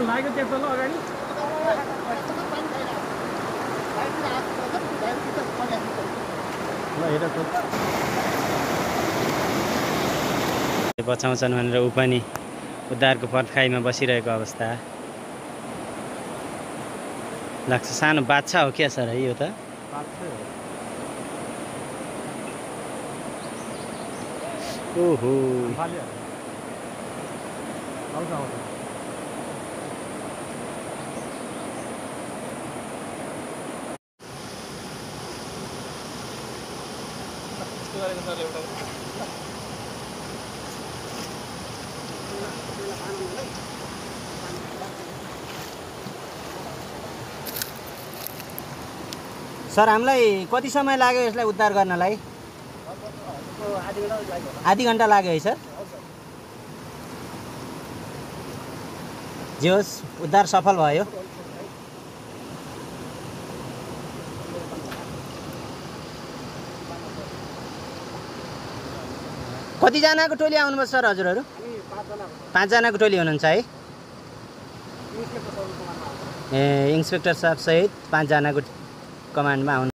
लाग्यो त्यस्तो ल अगाडि ल हेर बचाउँछन् भनेर ऊ पनि उद्धारको पर्खाइमा बसिरहेको अवस्था लाग्छ। सानो बाछा हो क्या सर है यो त? ओहो सर हामीलाई कति समय लाग्यो यसलाई उद्धार गर्नलाई? आधी घन्टा लाग्यो है सर? जे होस् उद्धार सफल भयो। कतिजनाको टोली आउनुभयो सर हजुरहरू? 5 जनाको टोली हुनुहुन्छ है? ए इन्सपेक्टर साहब सहित 5 जनाको कमान्डमा आउनु